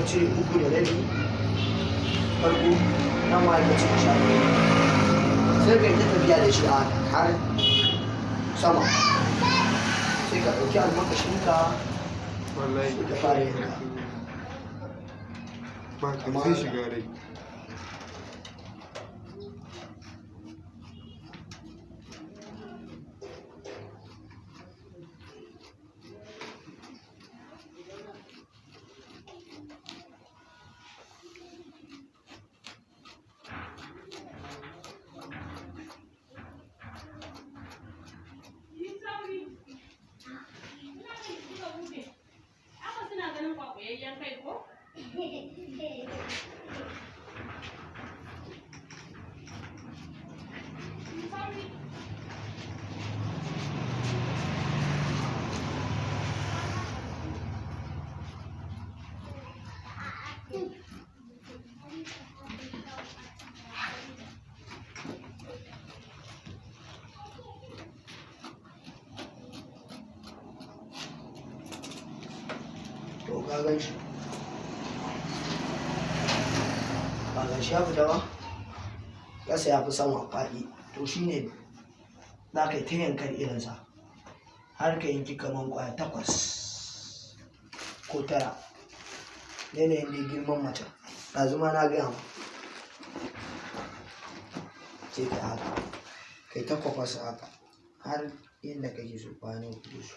cire 3.5 farko, nan ma ka cire 12, sai ka yi ta tafiya da shi a har sama. Sai ka ɗauki almakashinka, Wallahi. sai ka fara yanka. Ba ka zai shiga rai. Yi sauri. Ina ne kika buɗe? Aka suna ganin kwakwayayyen kai ko? Yi sauri. To, ka gan shi, ba ga shi ya fita ba? Ƙasa ya fi sama faɗi. To, shine za ka yi ta yankar irinsa har ka yanki kaman ƙwaya takwas ko tara, yanayin dai girman macen. Ɗazu ma na gaya ma, sai ka yi haka, kai ta kwafasa haka har yadda kake so, ƙwaya nawa kake so.